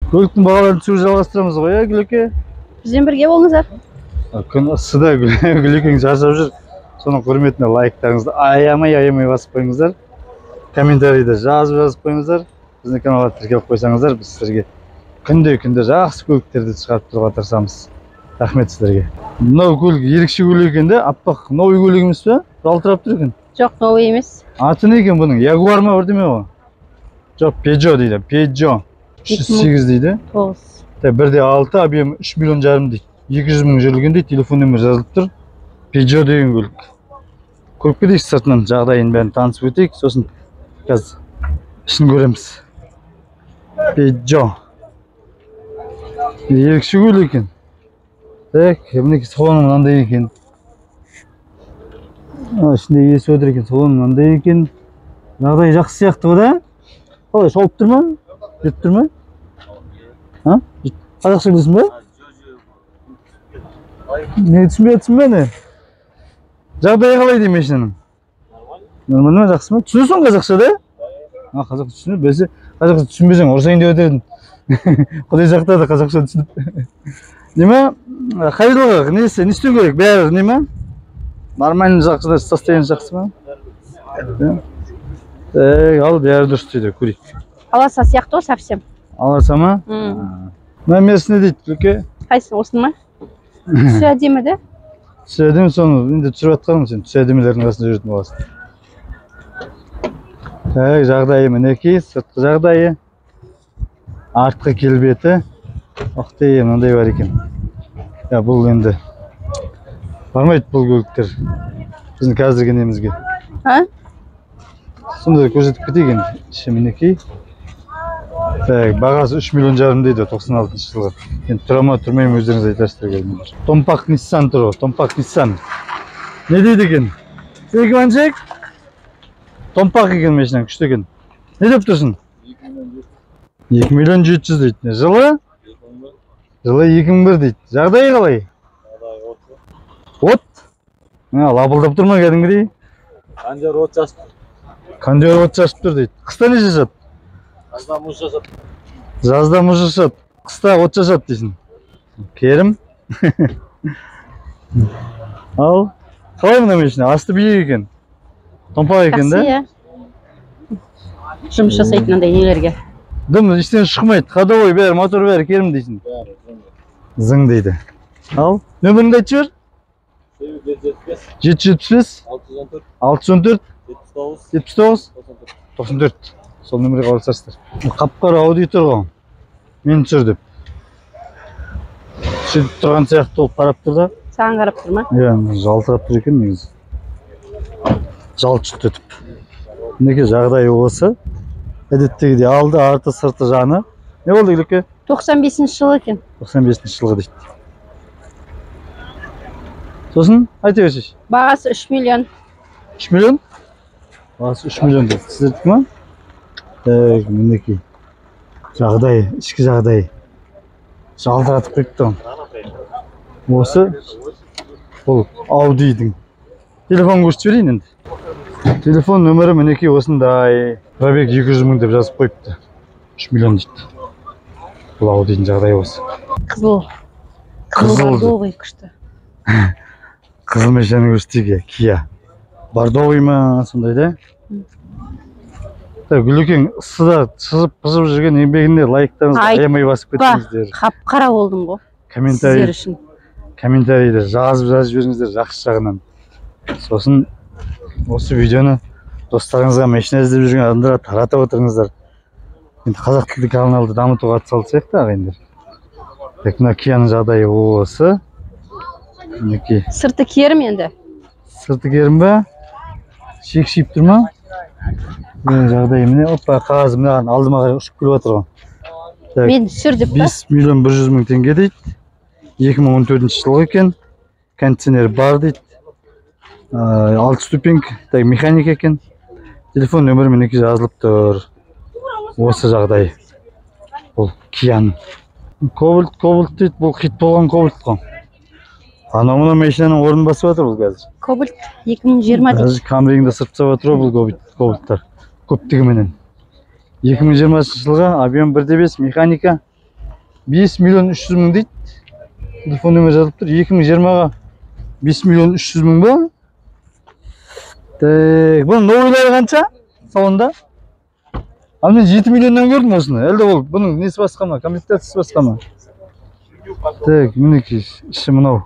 Көліктің бағаларын түсіру жалғастырамыз ғой, иә, Гүлеке? Бізбен бірге болыңыздар. Күн ысыда Гүлекең шаршап жүр. Соның құрметіне лайктарыңызды аямай басып қойыңыздар. Комментарийді жазып қойыңыздар. Біздің каналға тіркеліп қойсаңыздар, біз сіздерге күнде жақсы көліктерді шығарып тұруға тырысамыз. Рахмет сіздерге. Мынау көлік ерекше көлік екен де, аппақ новый көлік емес пе? Жалтырап тұр екен. Жоқ, новый емес. Аты не екен бұның? Ягуар ма бірдеме ғой? Жоқ, Peugeot дейді. Peugeot 308 дейді. 9. 1,6 объем 3,5 миллион дейді. 200 мың жүрілген дейді, телефон нөмірі жазылып тұр. Peugeot деген көлік. Көріп кетейік сыртынан жағдайын бәрін танысып өтейік, сосын қазір ішін көреміз. Peugeot. Ерекше көлік екен. Так, мінекей салоны мынандай екен. Ішінде иесі отыр екен, салоны мынандай екен. Жағдайы жақсы сияқты ғой да? Қалай, шауып тұр ма? Жетіп тұр ма? А? Қазақша білесің бе? Не түсінбей жатсың ба не? Жағдайы қалай деймін машинаның? Нормально ма, жақсы ма? Түсінесің қазақша да? А, қазақша түсініп, бәсе, қазақша түсінбесең ұрсайын деп өтер едім. Құдай сақтады қазақша түсініп. Неме? Қайырлығы, несі, не істеу керек? Бәрі неме? Нормально жақсы, состояние жақсы ма? Так, ал бәрі дұрыс дейді, көрейік. Аласа сияқты ғой совсем. Аласа ма? Мына мерс не дейді, Гүлеке? Қайсысы, осыны ма? Түсі әдемі де? Түсі әдемі, соны енді түсіріп жатқаным, сен түсі әдемілердің қасында жүретін боласың. Так, жағдайы мінекей, сыртқы жағдайы, артқы келбеті. Ох ты, мынандай бар екен. Я, бұл енді бармайды бұл көліктер біздің қазіргі немізге. А? Сондай көрсетіп кетейік енді. Іші мінекей. Так, бағасы 3,5 миллион дейді, 96 жылғы. Енді тұра ма, тұрмай ма өздеріңіз айтасыздар көрермендер. Томпақ Nissan тұр ғой, томпақ Nissan. Не дейді екен? Иванчик? Томпақ екен машинаң, күшті екен. Не деп тұрсың? 2 миллион 700 дейді. Жылы? Жылы 2001 дейді. Жағдайы қалай? От? Лапылдап тұр ма кәдімгідей? Кондер от шашып тұр. Кондер от шашып тұр дейді. Қыста не шашады? Жазда мұз шашады. Жазда мұз шашады, қыста от шашады дейсің. Керім. Ал, қалай мына машина? Асты биік екен. Томпақ екен да? Жақсы, иә. Жұмыс жасайтын андай нелерге. Дым іштен шықмайды. Ходовой бәрі, мотор бәрі керім дейсің. Зың дейді. Ал, нөміріңді айтып жібер. 775 775 614 614 79 79 94. 94. Сол нөмірге хабарласасыздар. Қап-қара Ауди тұр ғой. Мен түсір деп. Сөйтіп тұрған сияқты болып қарап тұр да. Саған қарап тұр ма? Иә, жалтырап тұр екен негізі. Жалт жұт етіп. Мінекей жағдайы осы. Әдеттегідей алды, арты, сырты, жаны. Не болды, Гүлеке? 95 жылы екен. 95 жылғы дейді. Сосын айта берсейші. Бағасы 3 миллион. 3 миллион? Бағасы 3 миллион дейді. Сіздердікі ма? Так, мінекей. Жағдайы, ішкі жағдайы. Жалтыратып қойыпты. Осы бұл Audi-дің. Телефон көрсетіп жіберейін енді. Телефон нөмірі мінекей осындай. Пробег 200 мың деп жазып қойыпты. 3 миллион дейді. Бұл Audi-дің жағдайы осы. Қызыл. Қызыл бордовый күшті. Қызыл машинаны көрсетейік, Kia. Бордовый ма сондай да? Так, Гүлекең ысыда сызып пызып жүрген еңбегіне лайктарыңызды аямай басып кетіңіздер. Қап-қара болдым ғой. Сіздер үшін. Комментарийді жазып жіберіңіздер жақсы жағынан. Сосын осы видеоны достарыңызға, машина іздеп жүрген адамдарға таратып отырыңыздар. Енді қазақ тілді каналды дамытуға атсалысайық та ағайындар. Так, мына Kia-ның жағдайы осы. Мінекей. Сырты керім енді. Сырты керім бе? Шекшиіп тұр ма? Мына жағдайы міне, опа, қағаз мынаған алдыма қарай ұшып келіп жатыр ғой. Так, мен түсір деп па? 5 миллион 100 мың теңге дейді. 2014 жылғы екен. Кондиционер бар дейді. 6 ступенька, так, механик екен. Телефон нөмірі мінекей жазылып тұр. Осы жағдай. Бұл Kia-ның. Кобальт, Кобальт дейді. Бұл хит болған Кобальт қой. Анау мынау машинаның орнын басып жатыр бұл қазір. Кобальт 2020 дейді. Қазір Камриіңді сырт тастап жатыр ғой бұл Кобальттар. Көптігіменен. 2020 жылғы объем 1.5 механика. 5 миллион 300 мың дейді. Телефон нөмірі жазылып тұр. 2020-ға 5 миллион 300 мың ба? Так, бұның новыйлары қанша? Салонда? Ал мен 7 миллионнан көрдім осыны. Әлде ол бұның несі басқа ма? Комплектациясы басқа ма? Так, мінекей іші мынау.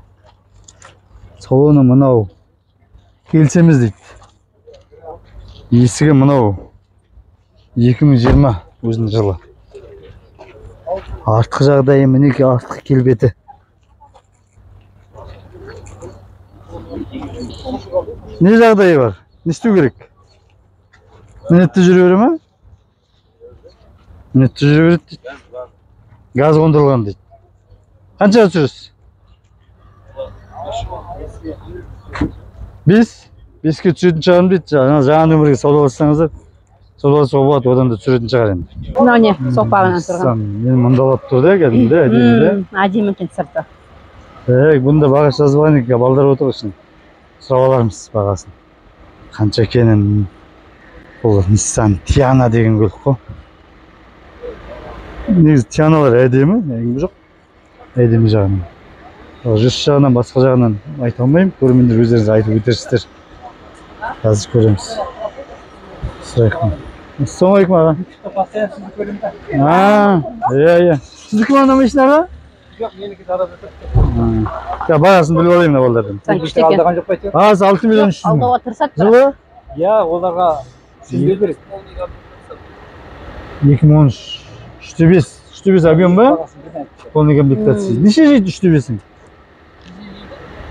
Салоны мынау. Келісеміз дейді. Есігі мынау. 2020 өзінің жылы. Артқы жағдайы мінекей, артқы келбеті. Не жағдайы бар? Не істеу керек? Мінетті жүре бере ме? Мінетті жүре береді дейді. Газ қондырылған дейді. Қаншаға түсіресіз? 5? 5-ке түсетін шығармын дейді. Жаңа нөмірге саудалассаңыздар, саудаласуға болады, одан да түсіретін шығар енді. Мынау не? Соқпағынан тұрған. Мен мұндалап тұр да, кәдімгі, әдемі де. Әдемі екен сырты. Так, бұнда бағасы жазылған екен, балдар отыр үшін. Сұрап алармыз бағасын. Қанша екенін. Бұл Nissan Tiana деген көлік қой. Негізі Tiaналар әдемі, әңгіме жоқ. Әдемі жағынан. Жүріс жағынан, басқа жағынан айта алмаймын. Көрермендер өздеріңіз айтып өтерсіздер. Қазір көреміз. Сұрайық. Ассалаумағалейкум аға. Иә, иә. Сіздікі ма ана машина аға? Жоқ, менікі тарап жатыр. Я бағасын біліп алайын мына балдардан. Алдаған жоқ па әйтеуір? Бағасы 6 миллион 300 мың. Алдауға тырысады. Жылы? Иә, оларға сенбеу керек. 2013. 3.5. 3.5 объем ба? Полный комплектация. Неше жейді 3.5-ің?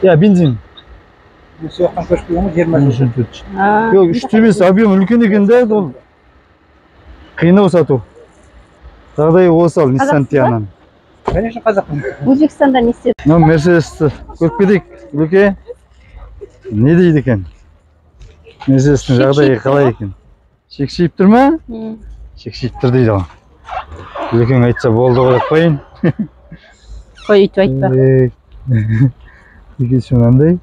Иә, бензин. Сол жақтан көшіп келген ғой, 20 жыл. Жоқ, 3.5 объем үлкен екен да, ол қиынау сату. Жағдайы осы ал, Nissan Tiana. Конечно, қазақпын. Өзбекстанда не істеді? Мынау Мерседесті көріп кетейік, Үлеке. Не дейді екен? Мерседестің жағдайы қалай екен? Шекшиіп тұр ма? Шекшиіп тұр дейді ғой. Үлекең айтса болды ғой деп қояйын. Қой, өйтіп айтпа. Екінші мынандай.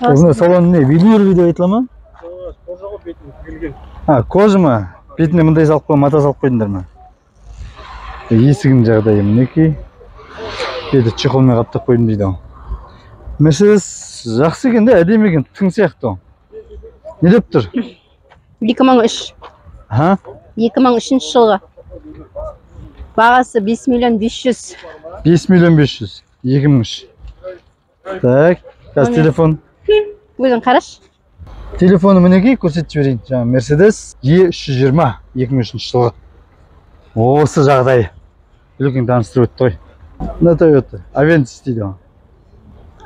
Мына салон не, велюр деп айтыла ма? Кожа ғой, бетіне тігілген. Кожа ма? Бетіне мындай салып қойған, мата салып қойдыңдар ма? Есігінің жағдайы мінекей. Беті чехолмен қаптап қойдым дейді ғой. Мерседес жақсы екен де, әдемі екен, тың сияқты. Не деп тұр? 2003. Аха. 2003 жылғы. Бағасы 5 миллион 500. 5 миллион 500. 2003. Так, қазір телефон. Өзің қарашы. Телефоны мінекей көрсетіп жіберейін. Жаңа Мерседес E320 2003 жылғы. Осы жағдай. Үлкен таныстырып өтті ғой. Мына Toyota Avensis дейді ғой.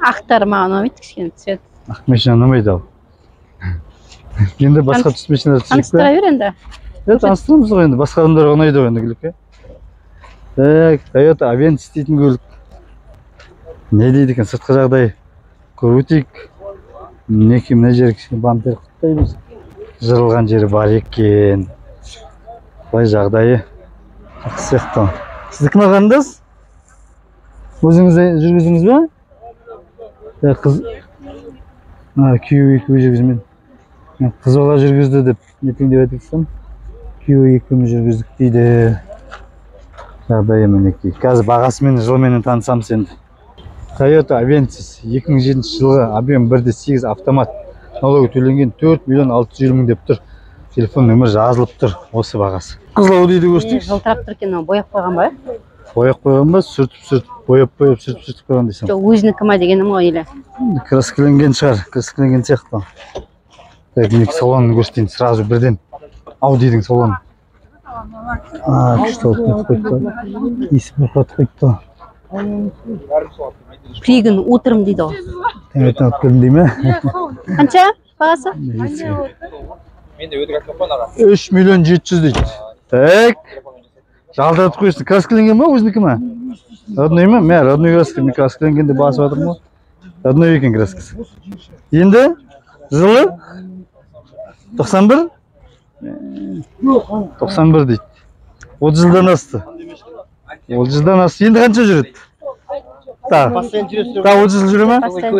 Ақтар маған ұнамайды, кішкене цвет. Ақ машина ұнамайды ал. Енді басқа түс машиналар түсірейік пе? Таныстыра бер енді. Таныстырамыз ғой енді, басқа адамдарға ұнайды ғой енді көлік. Так, Toyota Avensis дейтін көлік. Не дейді екен, сыртқы жағдай көріп өтейік. Мінекей мына жері кішкене бампер құттаймыз. Жырылған жері бар екен. Былай жағдайы жақсы сияқты. Сіздікі ма қарындас? Өзіңіз жүргіздіңіз бе? Қыз күйеуі екеуі жүргізді. Мен қыз бала жүргізді деп ертең деп айтсам, күйеуі екеуміз жүргіздік дейді. Жағдайы мінекей. Қазір бағасымен, жылменен танысамыз енді. Toyota Avensis 2007 жылғы, объем 1.8 автомат. Налогі төленген 4 миллион 650 мың деп тұр. Телефон нөмірі жазылып тұр, осы бағасы. Қызыл Аудиді көрсетейікші. Жылтырап тұр екен, бояп қойған ба? Бояп қойған ба? Сүртіп-сүртіп, бояп-бояп, сүртіп-сүртіп қойған дейсің. Жоқ, өзінікі ма дегенім ғой или. Краскіленген шығар, краскіленген сияқты. Так, мінекей салонын көрсетейін сразу бірден. Аудидің салоны. Күшті болып қойыпты. Иісі бұрқыратып қойыпты. Пригін утром дейді ғой. Таңертең алып келдім дей ме? Қанша бағасы? 3 миллион 700 дейді. Так. Жалдыратып қойсын. Краскіленген ба, өзінікі ма? Родной ма? Мә, родной краска. Мен краскіленгенде басып жатырмын ғой. Родной екен краскасы. Енді жылы 91? 91 дейді. 30 жылдан асты. 30 жылдан асты. Енді қанша жүреді? Тағы 30 жыл жүре ма? 30 жыл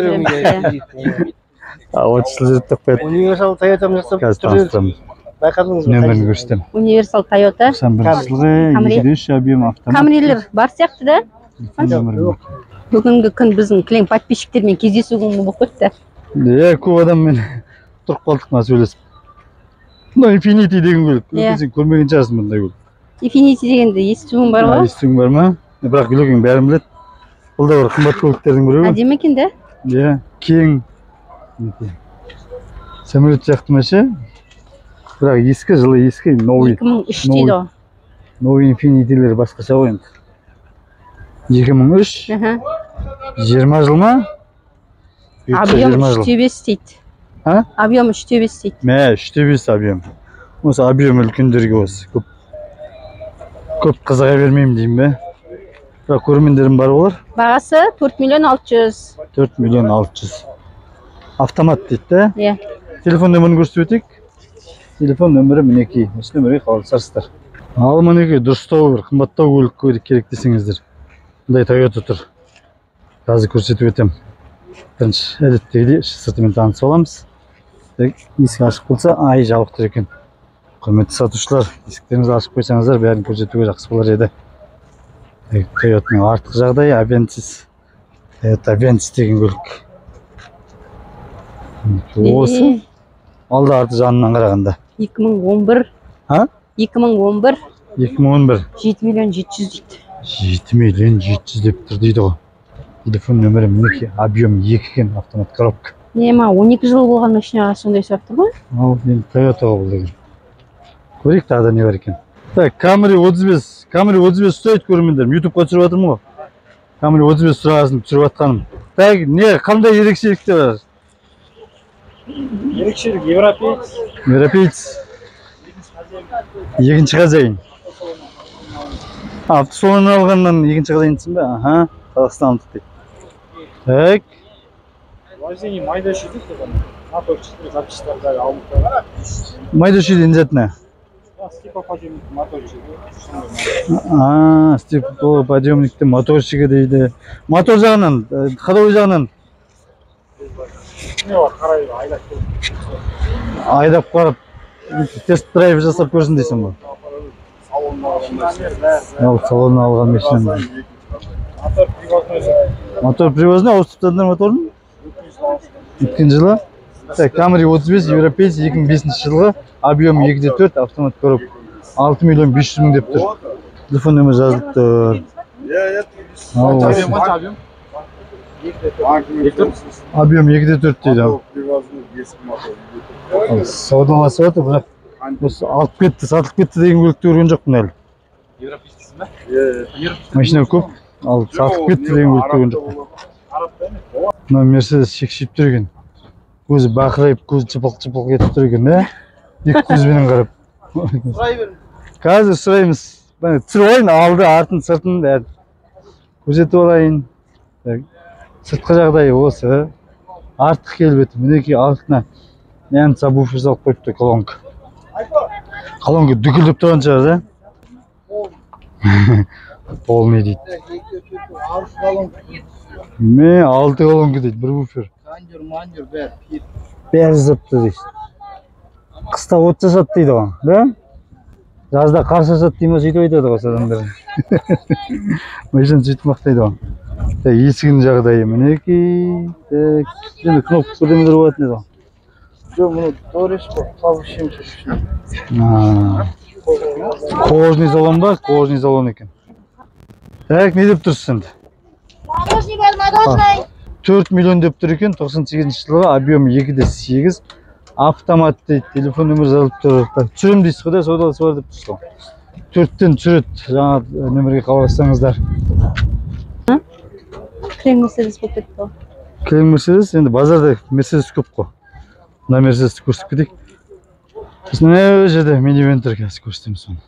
жүреді деп қояды. Универсал Toyota жасап Қазір таныстырамын. Байқадыңыз ба? Нөмірін көрсетемін. Универсал Toyota. 91 жылғы, 2.3 объем автомат. Камрилер бар сияқты да? Бүгінгі күн біздің кілең подписчиктермен кездесу күні болып кетті. Иә, көп адаммен тұрып қалдық мына сөйлесіп. Мына Infiniti деген көлік. Иә. Сен көрмеген шығарсың бұндай көлік. Infiniti дегенді естуің бар ғой? Естуің бар ма? Бірақ Гүлекең бәрін біледі. Бұл да бір қымбат көліктердің біреуі. Әдемі екен да? Иә, кең. Самолет сияқты ма ше? Бірақ ескі, жылы ескі, новый. 2003 дейді ғой. Новый Infiniti'лер басқаша ғой енді. 2003, 20 жыл ма? Объем 3,5 дейді. А? Объем 3,5 дейді. Мә, 3,5 объем. Осы объем үлкендерге осы көп. Көп қызыға бермеймін деймін бе. Бірақ көрермендерім бар болар. Бағасы 4 миллион 600. 4 миллион 600. Автомат дейді да? Иә. Телефон нөмірін көрсетіп өтейік. Телефон нөмірі мінекей. Осы нөмірге хабарласарсыздар. Ал мінекей дұрыстау бір қымбаттау көлік керек десеңіздер. Мындай Toyota тұр. Қазір көрсетіп өтем. Бірінші әдеттегідей іші сыртымен танысып аламыз. Есік ашық болса, ай жабық тұр екен. Құрметті сатушылар, есіктеріңізді ашып қойсаңыздар, бәрін көрсетуге жақсы болар еді. Toyota'ның артық жағдайы Avensis. Toyota Avensis деген көлік. Осы алды арты жанынан қарағанда. 2011. А? 2011. 2011. 7 миллион 700 дейді. 7 миллион 700 деп тұр дейді ғой. Телефон нөмірі мінекей, объем 2 екен, автомат коробка. Не ма, 12 жыл болған машинаға сондай сұрап тұр ма? Ал енді Toyota бұл деген. Көрейік тағы да не бар екен. Так, Camry 35, Camry 35 ұстайды көрермендер. YouTube'қа түсіріп жатырмын ғой. Camry 35 сұрағасын түсіріп жатқаным. Так, не, қандай ерекшеліктер бар? Ерекшелік европеец. Европеец. Екінші хозяин. Автосалоннан алғаннан екінші хозяин дейсің бе? Аха, қазақстандық дейді. Так. Вождение майда шүйде содан. Моторчиктер, запчастьтар бәрі алынып қойған. Майда шүйде обязательно. Стеклоподъемник моторчигі. А, стеклоподъемникті моторчигі дейді. Мотор жағынан, ходовой жағынан. Не бар, қарай айдап көріп. Айдап қарап, тест-драйв жасап көрсін дейсің ғой. Ал салоннан алған машинаны. Мотор привозной. Мотор привозной, ауыстырып тастадыңдар моторын? Өткен жылы. Так, Camry 35, европеец, 2005 жылғы, объем 2,4, автомат коробка. 6 миллион 500 мың деп тұр. Телефон нөмірі жазылып тұр. Объем 2,4 дейді. Саудаласып жатыр, бірақ осы алып кетті, сатылып кетті деген көлікті көрген жоқпын әлі. Машина көп, ал сатылып кетті деген көлікті көрген жоқпын. Мына Мерседес шекшиіп тұр екен. Көзі бақырайып, көзі жыпылқ-жыпылқ етіп тұр екен, да? Екі көзбенен қарап. Сұрай беріңіз. Қазір сұраймыз. Түсіріп алайын, алды, артын, сыртын бәрін көрсетіп алайын. Сыртқы жағдайы осы. Артық келбеті. Мінекей артына нән сабвуфер салып қойыпты, колонка. Колонка дүкілдеп тұрған шығар, да? Полный дейді. Ме, 6 колонка дейді, бір буфер. Кондер, бәрі. Бәрі жасапты дейді. Қыста от жасады дейді ғой, да? Жазда қар жасады дейді ма, сөйтіп айтады ғой адамдар. Машина сөйтіп мақтайды ғой. Есігінің жағдайы мінекей. Енді кнопка бірдемелер болатын еді ғой. Жоқ, мұны дорес қой, қабы шемші. Кожный салон ба? Кожный салон екен. Так, не деп тұрсыз енді? Мороженое бар, мороженое. 4 миллион деп тұр екен, 98 жылғы, объем 2,8, автомат дейді, телефон нөмірі жазылып тұр. Түсірем дейсіз ғой да, саудаласы бар деп тұрсыз ғой. 4-тен түсіреді, жаңа нөмірге хабарлассаңыздар. Кілең Мерседес болып кетті ғой. Кілең Мерседес, енді базарда Мерседес көп қой. Мына Мерседесті көрсетіп кетейік. Сосын мына жерде минивэн тұр, қазір көрсетемін соны.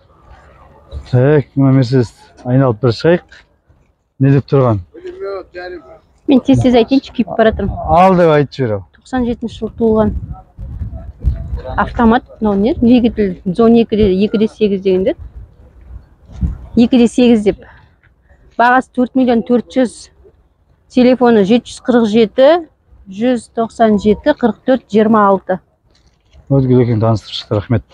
Так, мына Мерседес айналып бір шығайық. Не деп тұрған? Мен тез-тез айтайыншы, күйіп бара жатырмын. Ал деп айтып жібер ал. 97 жылы туылған. Автомат, мынау не? Двигатель зон 2,8 дегенде. 2,8 деп. Бағасы 4 миллион 400. Телефоны 747 197 44 26. Өз Гүлекең таныстырып шықты, рахмет.